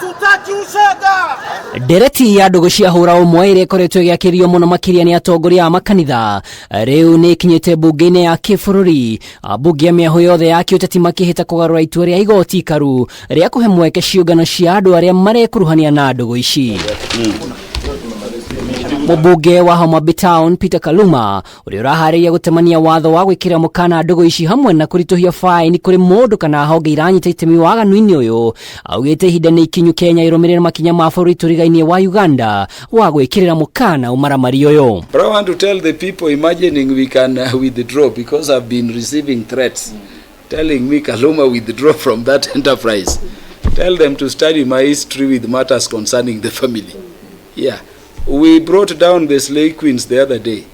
Hatutaki ushoga. Ndereti ya ndũgũ cia hũra ũmwe ĩrĩa ĩkoretwo ĩgĩakĩrio mũno makĩria nĩ atongoria a makanitha rĩu nĩ ĩkinyĩte mbunge-inĩ ya kĩbũrũri. Ambunge a mĩahũ yothe ya kĩũteti makĩhĩta kũgarũra itua rĩa igoti ikaru rĩa kũhe mweke ciũngano cia andũ arĩa marekuruhania na ndũgũ ici. Mũmbunge wa Homa Bay Town Peter Kaluma ũrĩa ũraharĩria gũtemania watho wa gwĩkĩra mũkana ndũgũ ici hamwe na kũritũhia faini kũrĩ mũndũ kana honge iranyita itemi waganu-inĩ ũyũ, augĩte ihinda nĩ ikinyu Kenya ĩrũmĩrĩre makinya ma bũrũri tũrigainie wa Uganda wa gwĩkĩrĩra mũkana ũmaramari ũyũ. But I want to tell the people imagining we can withdraw, because I've been receiving threats telling me, Kaluma, withdraw from that enterprise. Tell them to study my history with matters concerning the family. Yeah. We brought down the slave queens the other day.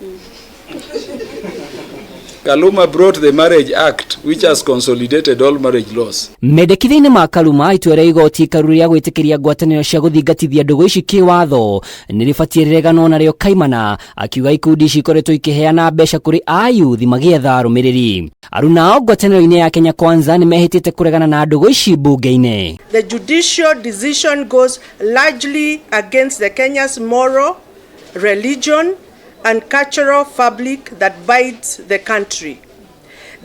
Kaluma brought the Marriage Act, which has consolidated all marriage laws. Mendekithia-inĩ ma Kaluma, itua rĩa igoti ikaru rĩa gwĩtĩkĩria ngwatanĩro cia gũthingatithia ndũgũ ici kĩwatho nĩ rĩbatiĩ rĩreganwo narĩo kaimana, akiuga ikundi ici ikoretwo ikĩheana mbeca kũrĩ ayuthi magĩetha arũmĩrĩri. Arunao ngwatanĩro-inĩ ya Kenya Kwanza nĩ mehĩtĩte kũregana na ndũgũ ici mbunge-inĩ. The judicial decision goes largely against the Kenya's moral, religion, and cultural fabric that binds the country.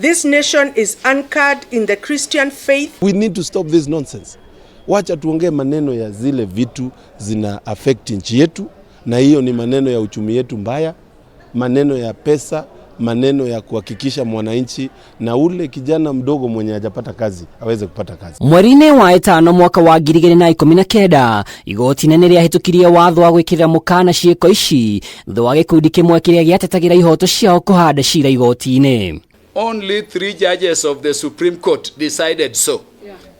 This nation is anchored in the Christian faith. We need to stop this nonsense. Wacha tuongee maneno ya zile vitu zina affect nchi yetu, na hiyo ni maneno ya uchumi yetu mbaya, maneno ya pesa, maneno ya kuhakikisha mwananchi na ule kijana mdogo mwenye hajapata kazi aweze kupata kazi. Mweri-inĩ wa ĩtano mwaka wa 2019, igoti inene rĩahĩtũkirie watho wa gwĩkĩrĩra mũkana ciĩko ici thutha wa gĩkundi kĩmwe kĩrĩa gĩatetagĩra ihoto ciao kũhanda cira igoti-inĩ. Only 3 judges of the Supreme Court decided so.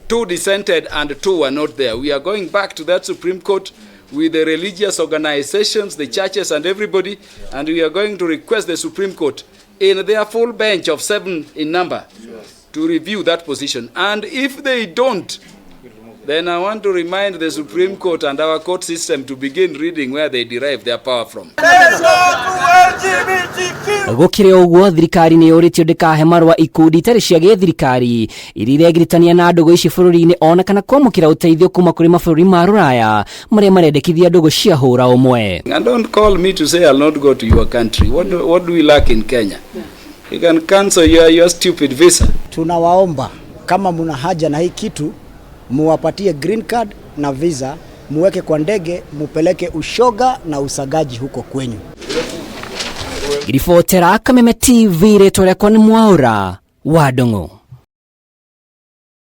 2 dissented and 2 were not there. We are going back to that Supreme Court with the religious organizations, the churches and everybody, and we are going to request the Supreme Court in their full bench of 7 in number to review that position. And if they don't, then I want to remind the Supreme Court and our court system to begin reading where they derive their power from. Let's go to LGBTQ. Gũkĩrĩ ũguo, thirikari nĩ yũrĩtio ndĩkahe marũa ikundi itarĩ cia gĩthirikari iria iregiritania na ndũgũ ici bũrũri-inĩ ona kana kwamũkĩra ũteithio kuma kũrĩ mabũrũri ma rũraya marĩa marendekithia ndũgũ cia hũra ũmwe. And don't call me to say I'll not go to your country. What do we lack in Kenya? You can cancel your stupid visa. Tunawaomba kama mna haja na hii kitu, muwapatie green card na visa, muweke kwa ndege, mupeleke ushoga na usagaji huko kwenyu. Ngiribotera Kameme TV, rĩtwa rĩakwa nĩ Mwaũra wa Ndung'u.